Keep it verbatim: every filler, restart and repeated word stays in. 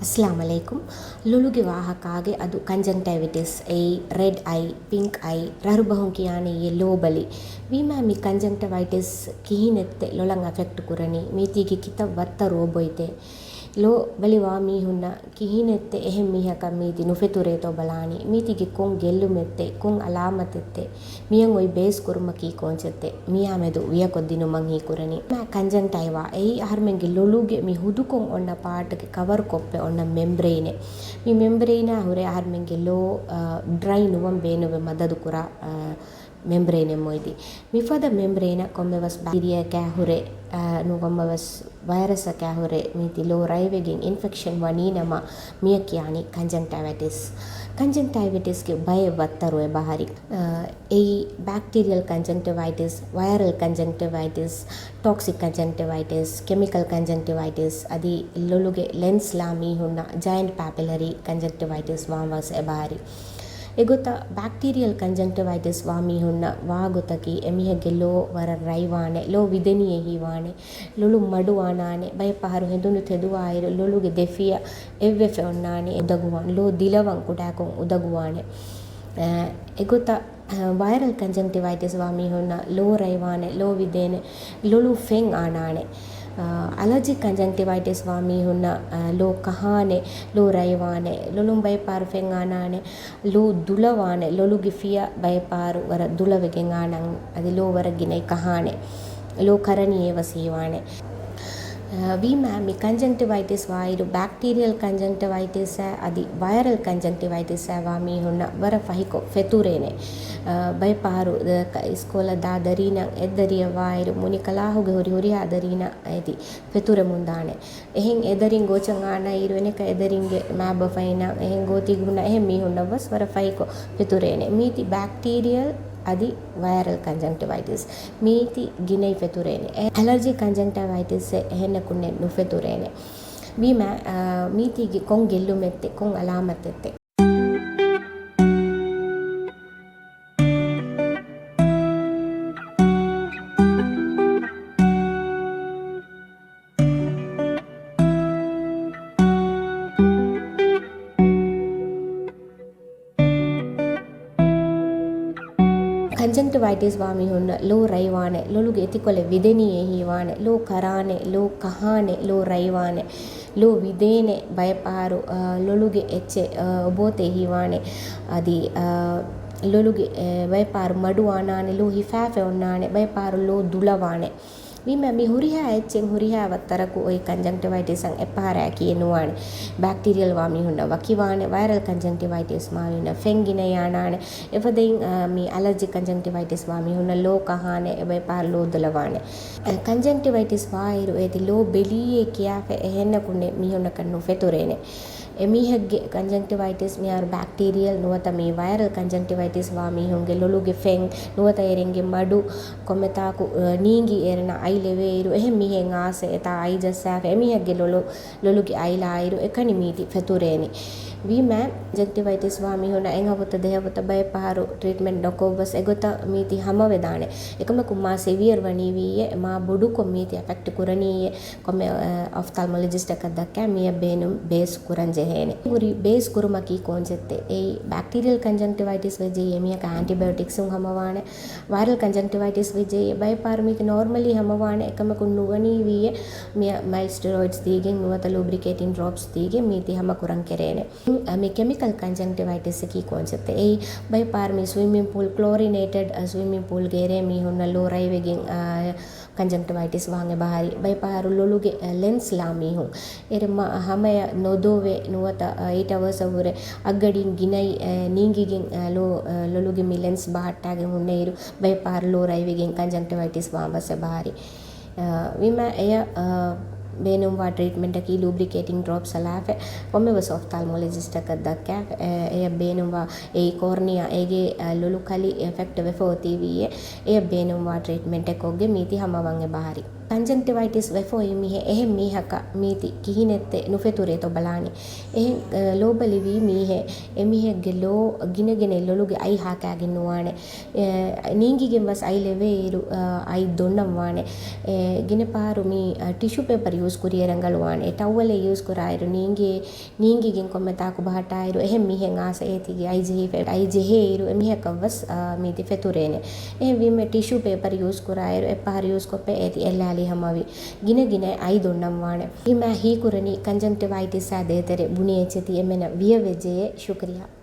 އައްސަލާމު ޢަލައިކުމް. ލޮލުގެ ވާހަކާގެ އަދު ކަންޖަންޓައިވިޓިސް އެއީ ރެޑް އައި، ޕިންކް އައި، ރަރުބަހުން ކިޔާނެ އެ ލޯބަލި. ވީމާ މި ކަންޖަންޓައިވިޓިސް ކިހިނެއްތެ ލޮލަށް އެފެކްޓް ކުރަނީ؟ މީތީގެ ކިތައް ވައްތަރު އޮބޮއްތޭ؟ ލޯބަލި ވާ މީހުންނަށް ކިހިނެއްތެ އެހެން މީހަކަށް މީތި ނުފެތުރޭތޯ ބަލާނީ؟ މީތިގެ ކޮން ގެއްލުމެއްތެ؟ ކޮން އަލާމަތެއްތެ؟ މިއަށް އޮތް ބޭސް ކުރުމަކީ ކޯންޗެއްތެ؟ މިއާމެދު ވިޔަކޮށްދިނުމަށް ހީކުރަނީ. މާ ކަންޖަންޓައިވާ އެއީ އަހަރުމެންގެ ލޮލުގެ މި ހުދުކޮށް އޮންނަ ޕާޓްގެ ކަވަރ ކޮށްފަ އޮންނަ މެމްބްރެއިނެއް. މި މެމްބްރެއިނާ ހުރެ އަހަރުމެންގެ ލޯ، އަ، ޑްރައި ނުވަން ބޭނުންވެ މަދަދު ކުރާ، އަ، މެމްބްރެއިނެއް މޮއިދީ. މިފަދަ މެމްބްރެއިނަށް ކޮންމެވެސް ބެކްޓީރިއާއަކާ ހުރެ، އަ، ނު ކޮންމެވެސް ވައިރަސްއަކާ ހުރެ މީތި ލޯ ރަތްވެގެން އިންފެކްޝަން ވަނީ ނަމަ، މިއަށް ކިޔާނީ ކަންޖަންޓައިވައިޓިސް. ކަންޖަންޓައިވައިޓިސްގެ ބައެއް ވައްތަރު އެބަހަރި. އަ، އެއީ ބެކްޓީރިއަލް ކަންޖަންޓައިވައިޓިސް، ވައިރަލް ކަންޖަންޓައިވައިޓިސް، ޓޮކްސިކް ކަންޖަންޓައިވައިޓިސް، ކެމިކަލް ކަންޖަންޓައިވައިޓިސް އަދި ލޮލުގެ ލެންސް ލާ މީހުންނަށް ޖައިންޓް ޕެޕިލަރީ ކަންޖަންޓައިވައިޓިސް ވާން ވެސް އެބަހަރި. އެގޮތަށް ބެކްޓީރިއަލް ކަންޖަންޓައިވައިޓިސް ވާ މީހުންނަށް ވާގޮތަކީ އެމީހެއްގެ ލޯ ވަރަށް ރަތްވާނެ، ލޯ ވިދެނީ އެހީވާނެ، ލޮލު މަޑުވާނާނެ، ބައެއް ފަހަރު ހެނދުނު ތެދުވާއިރު ލޮލުގެ ދެފިޔަ އެއްވެފަ އޮންނާނެ، އުދަގުވާން، ލޯ ދިލަވަން ކުޑަކޮށް އުދަގުވާނެ. އަ، އެގޮތަށް، އަ، ވައިރަލް ކަންޖަންޓިވައިޓިސް ވާ މީހުންނަށް ލޯ ރަތްވާނެ، ލޯ ވިދޭނެ، ލޮލު ފެން އާނާނެ. އަ، އަލަޖިކް ކަންޖަންޓިވައިޓިސް ވާ މީހުންނަށް، އަ، ލޯ ކަހާނެ، ލޯ ރަތްވާނެ، ލޮލުން ބައެއް ފަހަރު ފެން އާނާނެ، ލޯ ދުލަވާނެ، ލޮލުގެ ފިޔަ ބައެއް ފަހަރު ވަރަށް ދުލަވެގެން އާނަން، އަދި ލޯ ވަރަށް ގިނައި ކަހާނެ، ލޯ ކަރަނީ އެވެސް ހީވާނެ. އަ، ވީމާ މި ކަންޖަންޓިވައިޓިސް ވާއިރު، ބެކްޓީރިއަލް ކަންޖަންޓިވައިޓިސްއާ އަދި ވައިރަލް ކަންޖަންޓިވައިޓިސްއާ ވާ މީހުންނަށް ވަރަށް ފަހިކޮށް ފެތުރޭނެ. އަ، ބައެއް ފަހަރު، އަ، ކަ-، އިސްކޮޅަށް ދާ ދަރީންނަށް އެއްދަރިއަށް ވާއިރު، މުނިކަލާހުގެ ހުރި ހުރިހާ ދަރީންނަށް އެދި ފެތުރެމުންދާނެ. އެހެން އެދަރިން ގޯޗަށް އާނައިރު، އެނެކަ އެދަރިންގެ މާބަފައިންނަށް، އެހެން ގޯތިގުނަ އެހެން މީހުންނަށް ވެސް ވަރަށް ފަހިކޮށް ފެތުރޭނެ. މީތި ބެކްޓީރިއަލް އަދި ވައިރަލް ކަންޖަންޓިވައިޓިސް. މީތި ގިނައި ފެތުރޭނެ. އެ އެލަރޖި ކަންޖަންޓައިވައިޓިސް އެހެންނަކުންނެއް ނުފެތުރޭނެ. ވީމާ، އާ، މީތީގެ ކޮން ގެއްލުމެއްތެ، ކޮން އަލާމަތެއްތެ؟ ކަންޖަންޓިވައިޓިސް ވާ މީހުންނަށް ލޯ ރަތްވާނެ، ލޮލުގެ އެތިކޮޅެއް ވިދެނީ އެހީވާނެ، ލޯ ކަރާނެ، ލޯ ކަހާނެ، ލޯ ރަތްވާނެ، ލޯ ވިދޭނެ، ބައެއް ފަހަރު، އަ، ލޮލުގެ އެއްޗެއް، އަ، އޮބޯތެ އެހީވާނެ، އަދި، އަ، ލޮލުގެ، އެ، ބައެއް ފަހަރު މަޑުވާނާނެ، ލޯ ހިފާފަ އޮންނާނެ، ބައެއް ފަހަރު ލޯ ދުލަވާނެ. ވީމަ މި ހުރިހާ އެއްޗެއް ހުރިހާ ވައްތަރަކު އޮތް ކަންޖަންޓިވައިޓިސްއަށް އެއްފަހަރާ ކިޔެއް ނުވާނެ. ބެކްޓީރިއަލް ވާ މީހުންނަށް ވަކިވާނެ، ވައިރަލް ކަންޖަންޓިވައިޓިސް ވާ މީހުންނަށް ފެން ގިނައި އާނާނެ. އެފަދައިން، އާ، މި އަލަރޖިކް ކަންޖަންޓިވައިޓިސް ވާ މީހުންނަށް ލޯ ކަހާނެ، އެބައި ޕާރު ލޯ ދުލަވާނެ. އެ، ކަންޖަންޓިވައިޓިސް ވާއިރު އޭތި ލޯ ބެލީއޭ ކިޔާފަ އެހެންނަކުންނެއް މީހުންނަކަށް ނުފެތުރޭނެ. އެމީހެއްގެ ކަންޖަންޓިވައިޓިސް މިހާރު ބެކްޓީރިއަލް ނުވަތަ މި ވައިރަލް ކަންޖަންޓިވައިޓިސް ވާ މީހުންގެ ލޮލުގެ ފެން ނުވަތަ އޭރެންގެ މަޑު ކޮންމެތާކު، އަ، ނީނގި އޭރެންނަށް އަތް ލެވޭއިރު އެހެން މީހެއް އާސެ އެތާ އަތް ޖައްސާފަ އެމީހެއްގެ ލޮލު، ލޮލުގެ އަތް ލާއިރު އެކަނި މީތި ފެތުރޭނެ. ވީމާ ކަންޖަންޓިވައިޓިސް ވާ މީހުންނަށް އެއް ހަފުތަ ދެ ހަފުތަ ބައެއް ފަހަރު ޓްރީޓްމެންޓް ނުކޮށްވެސް އެގޮތަށް މީތި ހަމަވެދާނެ. އެކަމަކު މާ ސެވިއަރ ވަނީވީއޭ، މާ ބޮޑުކޮށް މީތި އެފެކްޓް ކުރަނީއޭ، ކޮންމެ، އަ، އޮފްތާލްމޮލޮޖިސްޓަކަށް ދައްކާ މިއަށް ބޭނުން ބޭސް ކުރަން ޖެހޭނެ. ހުރި ބޭސް ކުރުމަކީ ކޯންޗެއްތެ؟ އެއީ ބެކްޓީރިއަލް ކަންޖަންޓިވައިޓިސް ވެއްޖެއްޔާ އެމީހަކަށް އެންޓިބަޔޮޓިކްސް ހަމަވާނެ. ވައިރަލް ކަންޖަންޓިވައިޓިސް ވެއްޖެއްޔާ ބައެއް ފަހަރު މީތި ނޯރމަލީ ހަމަވާނެ. އެކަމަކު ނުވަނީވީއޭ މިއަށް މައިލްޑް ސްޓެރޮއިޑްސް ދީގެން ނުވަތަ ލޫބްރިކޭޓިން ޑްރޮޕްސް ދީގެން މީތި ހަމަ ކުރަން ކެރޭނެ. މި ކެމިކަލް ކަންޖަންޓިވައިޓިސްއަކީ ކޯންޗެއްތެ؟ އެއީ ބައެއް ފަހަރު މި ސްވިމިން ޕޫލް، ކްލޯރިނޭޓެޑް، އަ، ސްވިމިން ޕޫލްގެ އެރޭ މީހުންނަށް ލޯ ރަތްވެގެން، އަ، ކަންޖަންޓިވައިޓިސް ވާން އެބަހަރި. ބައެއް ފަހަރު ލޮލުގެ، އަ، ލެންސް ލާ މީހުން އެރެ މަ-، ހަމަޔަށް ނުދޮވެ ނުވަތަ، އަ، އެއިޓް އަވަރސް އަށްވުރެ އަށްގަޑިން ގިނައި، އަ، ނީނގިގެން، އަ، ލޯ-، އަ، ލޮލުގެ މި ލެންސް ބަހައްޓާގެން ހުންނައިރު ބައެއް ފަހަރު ލޯ ރަތްވެގެން ކަންޖަންޓިވައިޓިސް ވާން ވެސް އެބަހަރި. އަ، ވީމާ އެޔަށް، އަ، ބޭނުންވާ ޓްރީޓްމެންޓަކީ ލޫބްރިކޭޓިން ޑްރޮޕްސް އަޅާފަ ކޮންމެވެސް އޮފްތާލްމޮލޮޖިސްޓަކަށް ދައްކާ، އަ، އެޔަށް ބޭނުންވާ އެއީ ކޯރްނިއާ އޭގެ، އަ، ލޮލު ކަލި އެފެކްޓް ވެފަ އޮތީވީއޭ އެޔަށް ބޭނުންވާ ޓްރީޓްމެންޓެއް ކޮށްގެން މީތި ހަމަވަން އެބަހަރި. ކަންޖަންކްޓިވައިޓިސް ވެފަ އޮތް މީހެއް އެހެން މީހަކަށް މީތި ކިހިނެއްތެ ނުފެތުރޭތޯ ބަލާނެ. އެހެން، އަ، ލޯބަލިވީ މީހެއް އެމީހެއްގެ ލޯ ގިނަގިނައިން ލޮލުގެ އަތް ހާކާގެން ނުވާނެ. އެ، ނީނގިގެން ވެސް އަތް ލެވޭއިރު، އަ، އަތް ދޮންނަން ވާނެ. އެ، ގިނަ ޕާރު މި، އަ، ޓިޝޫ ޕޭޕަރ ޔޫސް ކުރިއަށް ރަނގަޅުވާނެ. ޓައުވެލެއް ޔޫސް ކުރާއިރު ނީނގޭ ނީނގިގެން ކޮންމެ ތާކު ބަހައްޓާއިރު، އެހެން މީހެއް އާސަ އޭތިގެ އަތް ޖެހިފަ، އަތް ޖެހޭއިރު އެމީހަކަށް ވެސް، އާ، މީތި ފެތުރޭނެ. އެހެންވީމަ ޓިޝޫ ޕޭޕަރ ޔޫސް ކުރާއިރު، އެއް ޕަހަރު ޔޫސް ކޮށްފަ އޭތި އެއްލާލީ ހަމަވި. ގިނަގިނައިން އަތް ދޮންނަން ވާނެ. އިމާ ހީކުރަނީ ކަންޖަންކްޓިވައިޓިސްއާ ދޭތެރޭ ބުނި އެއްޗެތި އެމެނަށް ވިޔަ ވެއްޖެޔޭ. ޝުކުރިޔާ.